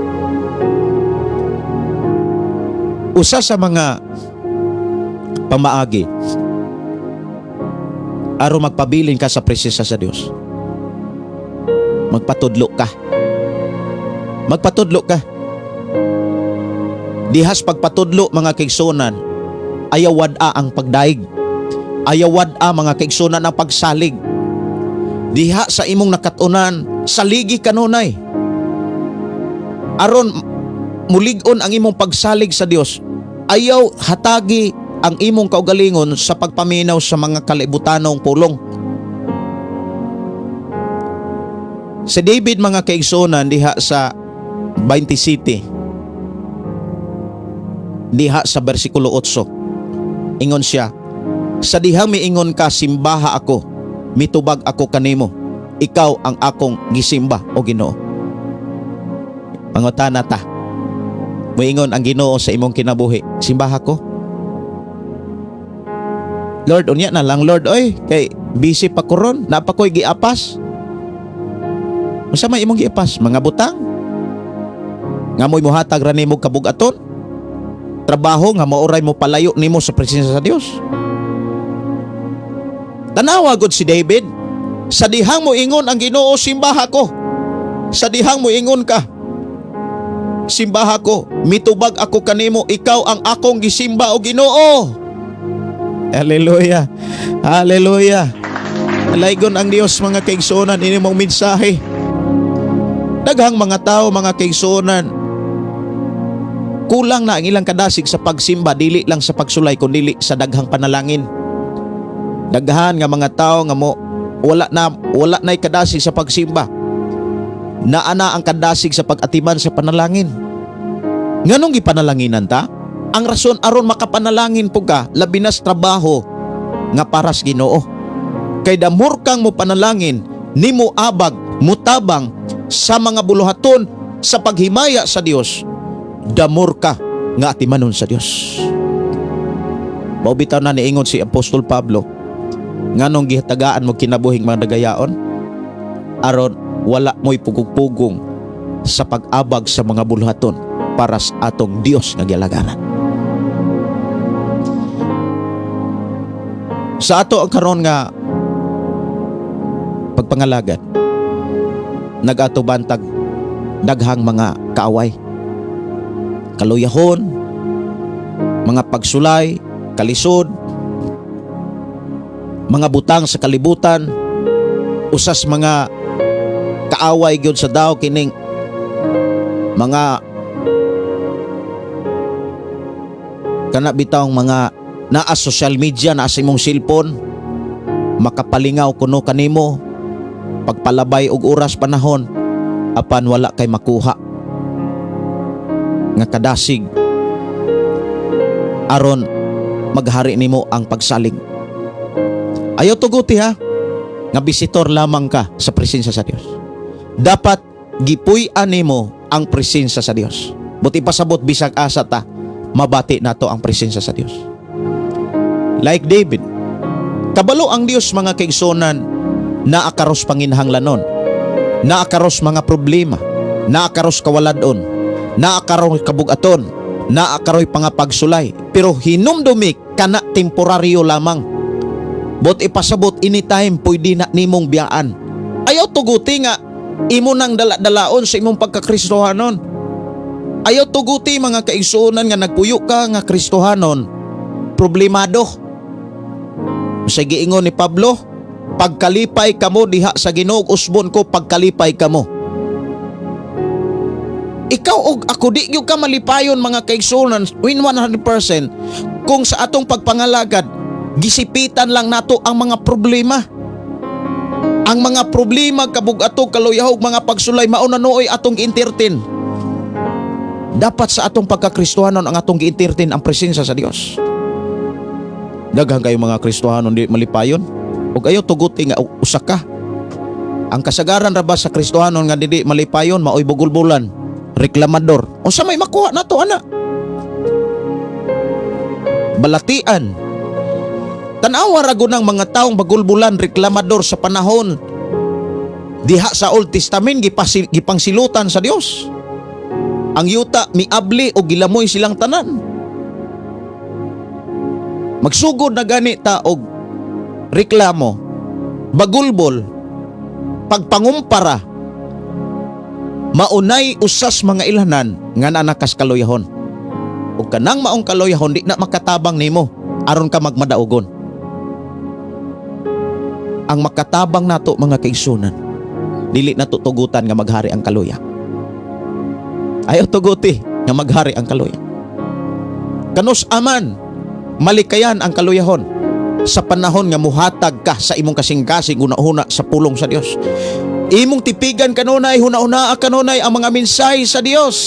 Usa sa mga pamaagi aron magpabilin ka sa presensya sa Dios, magpatudlo ka. Magpatudlo ka. Dihas pagpatudlo, mga kaigsuonan, ayaw wad-a ang pagdaig. Ayaw wad-a, mga kaigsuonan, ang pagsalig. Diha sa imong nakatunan, saligi kanunay. Aron mulig-on ang imong pagsalig sa Dios, ayaw hatagi ang imong kaugalingon sa pagpaminaw sa mga kalibutanong pulong. Si David, mga kaigsuonan, diha sa 27, diha sa versikulo 8, ingon siya, "Sa dihang miingon ka, 'Simbaha ako,' mitubag ako kanimo. Ikaw ang akong gisimba, o Ginoo." Pangutana ta. Muingon ang Ginoo sa imong kinabuhi, "Simbaha ko." "Lord, unya na lang, Lord, oy, kay busy pa ko ron, naa pa ko'y giapas." Unsa may imong giapas? Mga butang? Nga mo'y muhatag ra nimo kabugaton? Trabaho nga maoray mo palayo nimo sa presensya sa Dios? Tanawa gud si David. Sa dihang mo ingon ang Ginoo, "Simbaha ko." Sa dihang mo ingon ka, "Simbaha ko," mitubag ako kanimo, "Ikaw ang akong gisimba, o Ginoo." Hallelujah. Hallelujah. Alaygon ang Dios, mga kaigsuonan, ini mong mensahe. Daghang mga tao, mga kaigsuonan, kulang na ang ilang kadasig sa pagsimba, dili lang sa pagsulay kundi sa daghang panalangin. Daghan nga mga tao nga mo wala na'y kadasig sa pagsimba. Naa na ang kadasig sa pag-atiman sa panalangin. Nganong gipanalanginan ta? Ang rason aron makapanalangin po ka, labi na sa trabaho nga para sa Ginoo. Kay the more kang mo panalangin, nimo abag, mutabang sa mga buluhaton sa paghimaya sa Dios, the more ka nga atimanon sa Dios. Mao bitaw na niingon si Apostol Pablo, nganong gihatagaan mo kinabuhing mga dagayaon? Aron wala mo'y pugong-pugong sa pag-abag sa mga buluhaton para sa atong Dios nga gialagaran. Sa ato ang karon nga pagpangalagad, nag-atubantag daghang mga kaaway, kaluyahon, mga pagsulay, kalisod, mga butang sa kalibutan. Usas mga kaaway gyud sa daw kining mga kana bitawng mga naa social media, naa sa imong cellphone, makapalingaw kuno kanimo, pagpalabay og oras, panahon, apan wala kay makuha nga kadasig aron maghari nimo ang pagsalig. Ayaw tuguti ha nga bisitor lamang ka sa presensya sa Dios. Dapat gipuy-an nimo ang presensya sa Dios. Buti pasabot bisag asa ta, mabati nato ang presensya sa Dios. Like David, kabalo ang Dios, mga kaigsuonan, naa karos panginhanglanon, naa karos mga problema, naa karos kawaladon, naa karos kabugaton, naa karoy pangapagsulay. Pero hinumdumi kana temporaryo lamang. Bot ipasabot anytime pwede na nimong biyaan. Ayaw tuguti nga imo nang dala-dalaon sa imong pagkakristohanon. Ayaw tuguti, mga kaigsuonan, nga nagpuyo ka nga Kristohanon, problemado. Sa giingon ni Pablo, "Pagkalipay kamo diha sa Ginoo, usbon ko, pagkalipay kamo." Ikaw og ako, di gyud ka malipayon, mga kaigsuonan, win 100% kung sa atong pagpangalagad gisipitan lang nato ang mga problema. Ang mga problema, kabugato, kaluyahog, mga pagsulay, mao na nooy atong gi-entertain. Dapat sa atong pagkakristohanon, ang atong gi-entertain ang presensya sa Dios. Daghan kayo mga Kristohanon di malipayon. Ug ayaw tuguti nga usa ka. Ang kasagaran ra ba sa Kristohanon nga dili malipayon maoy bugulbulan, reklamador. Unsa may makuha nato ana? Balatian. Tanawa ra gud ng mga taong bagulbulan, reklamador sa panahon diha sa Old Testament, gipangsilutan sa Dios. Ang yuta miabli o gilamoy silang tanan. Magsugod na gani ta og reklamo, bagulbol, pagpangumpara, maunay usas mga ilhanan nga nanakas kaluyahon. Ug kanang maong kaluyahon di na makatabang nimo aron ka magmadaugon. Ang makatabang nato, mga kaigsuonan, dili nato tugutan nga maghari ang kaluya. Ayaw tuguti nga maghari ang kaluya. Kanus aman malikayan ang kaluyahon sa panahon nga muhatag ka sa imong kasing-kasing huna-huna sa pulong sa Dios. Imong tipigan kanunay, huna-hunaa kanunay ang mga mensahe sa Dios.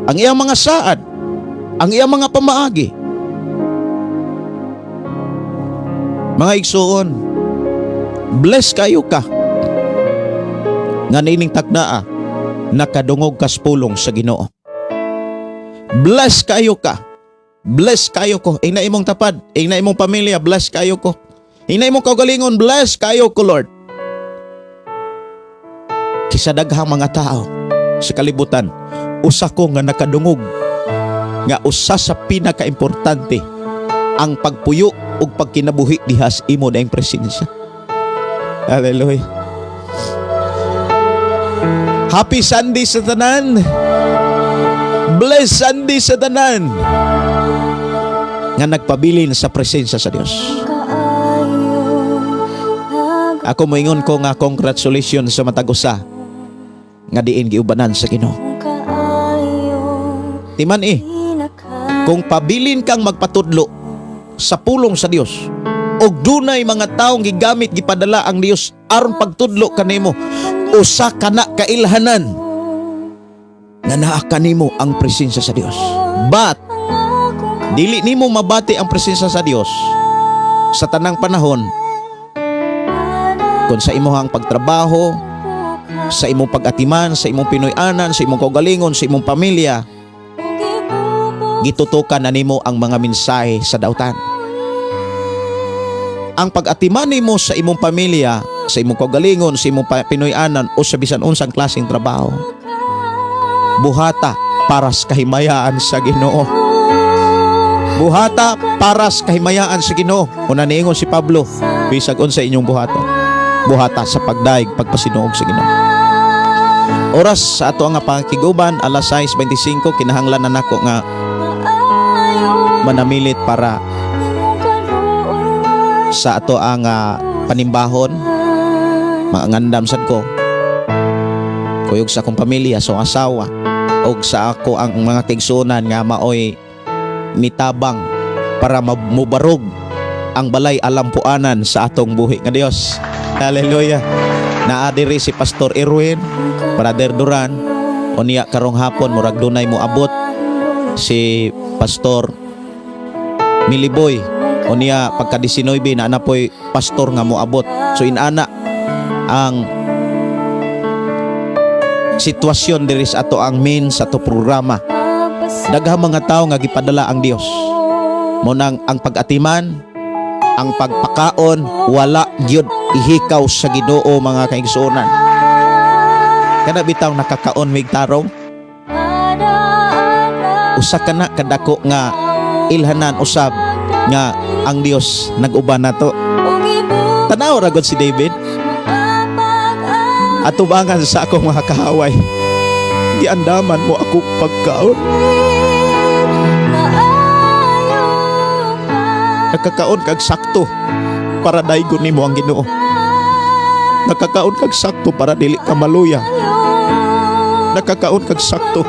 Ang iyang mga saad, ang iyang mga pamaagi. Mga igsuon, bless kayo ka nga niining taknaa nakadungog kas pulong sa Ginoo. Bless kayo ka. Bless kayo ko. Ingna imong tapad, ingna imong pamilya, bless kayo ko. Ingna imong kaugalingon, bless kayo ko, Lord. Kisa daghang mga tao sa kalibutan, usa ko nga nakadungog nga usa sa pinakaimportante ang pagpuyo ug pagkinabuhi diha sa imo daing presensya. Hallelujah. Happy Sunday sa tanan. Bless Sunday sa tanan nga nagpabilin sa presensya sa Dios. Ako moingon ko nga congratulations sa matag usa nga diin giubanan sa Ginoo. Timan eh, kung pabilin kang magpatudlo sa pulong sa Dios og dunay mga taong gigamit, gipadala ang Dios aron pagtudlo kanimo, usa kana kailhanan nga naa kanimo ang presensya sa Dios. But dili nimo mabati ang presensya sa Dios sa tanang panahon kung sa imong pagtrabaho, sa imong pag-atiman, sa imong Pinoy-anan, sa imong kaugalingon, sa imong pamilya, gitutukan na nimo ang mga mensahe sa dautan. Ang pag-atiman nimo sa imong pamilya, sa imong kaugalingon, sa imong Pinoy-anan o sa bisan unsang klaseng trabaho, buhata para sa kahimayaan sa Ginoo. Buhata para sa kahimayaan sa Ginoo. Una niingon si Pablo, bisag unsa inyong buhaton, buhata sa pagdayeg, pagpasinuog sa Ginoo. Oras sa ato nga pakiguban, alas 6:25, kinahanglan na nako nga manamilit para sa ato ang panimbahon. Maangandam sad ko kuyog sa akong pamilya, sa akong asawa og sa ako ang mga kaigsuonan nga maoy nitabang para mubarog ang balay alampuanan sa atong buhi nga Dios. Hallelujah. Naa diri si Pastor Erwin, Brother Duran, unya karong hapon murag dunay moabot si Pastor Miliboy. Unya pagka 19 na napoy pastor nga moabot. So inana ang sitwasyon diri sa ato ang main sa ato programa. Daghang mga tao nga gipadala ang Dios. Mo nang ang pag-atiman, ang pagpakaon, wala gyud ihikaw sa Ginoo, mga kaigsuonan. Kana bitaw nakakaon mig tarong, usa ka na kadako nga ilhanan usab nga ang Dios nag-uban nato. Tanaw ra gud si David atubangan sa akong mga kaaway. Giandaman mo ako pagkaon. Nakakaon kag sakto para daygon nimo ang Ginoo. Nakakaon kag sakto para dili ka maluya. Nakakaon kag sakto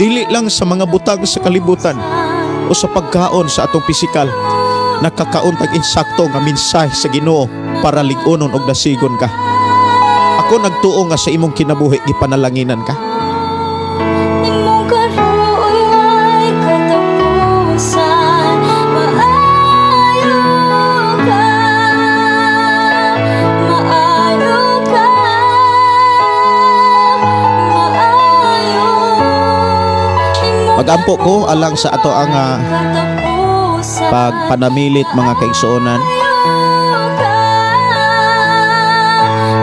dili lang sa mga butang sa kalibutan o sa pagkaon sa atong pisikal. Nakakaon tag insakto nga mensahe sa Ginoo para lig-onon og dasigon ka. Ako nagtuo nga sa imong kinabuhi gipanalanginan ka. Imong karuoy way katapusan. Maayo ka. Maayo ka. Maayo. Imong Magampo ko alang sa ato ang katapusan. Pagpanamilit, mga kaigsuonan. Maayo ka.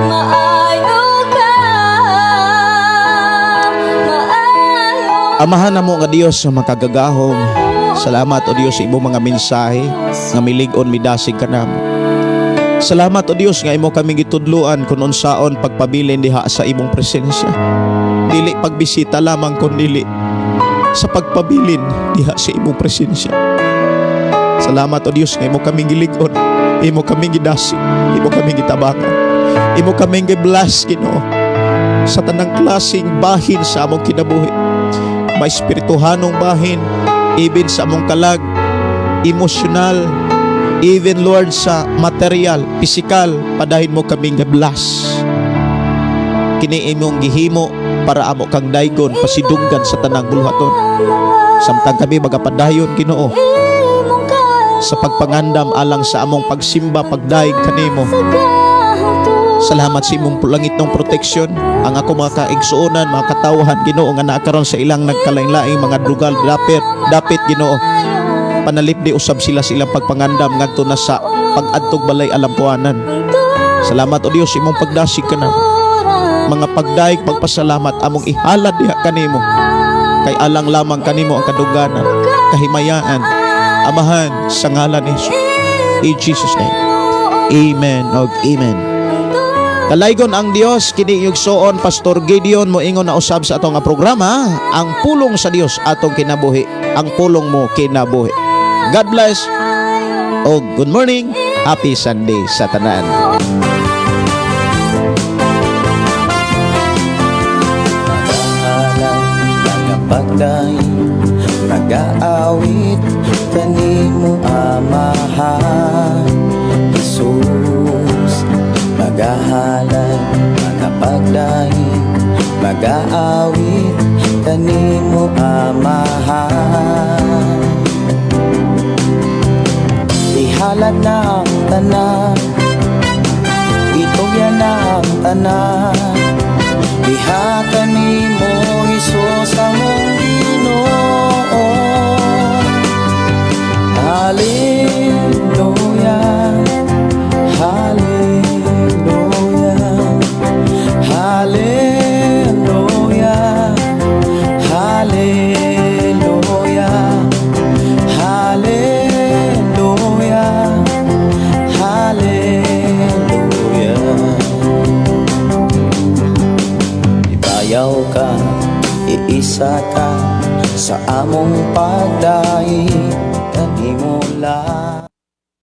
Maayo ka. Maayo. Amahan namo nga Dios nga makagagahom. Salamat, o Dios, sa imong mga mensahe nga milig-on, midasig kanamo. Salamat, o Dios, nga imo kami gitudluan kung unsaon pagpabilin diha sa imong presensya. Dili pagbisita lamang kun dili sa pagpabilin diha sa imong presensya. Salamat, o Dios, nga imo kami gilig-on, imo kami gidasig, imo kami gitabangan, imo kami gi-bless, Ginoo, sa tanang klaseng bahin sa among kinabuhi. May espirituhanong bahin, even sa among kalag, emosyonal, even, Lord, sa material, pisikal, padayon mo kaming bless. Kini imong gihimo para amo kang daygon, pasidunggan sa tanang buluhaton. Samtang kami magapadayon, Ginoo, sa pagpangandam alang sa among pagsimba, pagdayeg kanimo. Salamat sa imong langitnong proteksyon. Ang ako mga kaigsuonan, mga katawhan, Ginoo, nga naa karon sa ilang nagkalain-laing mga lugar, dapit, dapit, Ginoo. Panalipdi usab sila sa ilang pagpangandam ngadto na sa pag-adtog balay alampuanan. Salamat, o Dios, imong pagdasig kanamo. Mga pagdayeg, pagpasalamat among ihalad diha kanimo. Kay alang lamang kanimo ang kadungganan, kahimayaan, Amahan, sa ngalan ni Jesus. In Jesus' name. Amen og amen. Dalaygon ang Dios. Kini igsuon Pastor Gideon moingon na usab sa atong nga programa, Ang Pulong sa Dios, atong kinabuhi, ang pulong mo kinabuhi. God bless o good morning. Happy Sunday sa tanan. Magahalay, magapagday, magaawit kanimo, Amahan Jesus. Magahalay, magapagday, magaawit kanimo, Amahan. Ihalad na ang tanan, itugyan na ang tanan. Diha kanimo, Hesus, among Ginoo. Hallelujah, Hallelujah, Hallelujah, Hallelujah, Hallelujah, Hallelujah. Ibayaw ka, iisa ka sa among pagdaugo.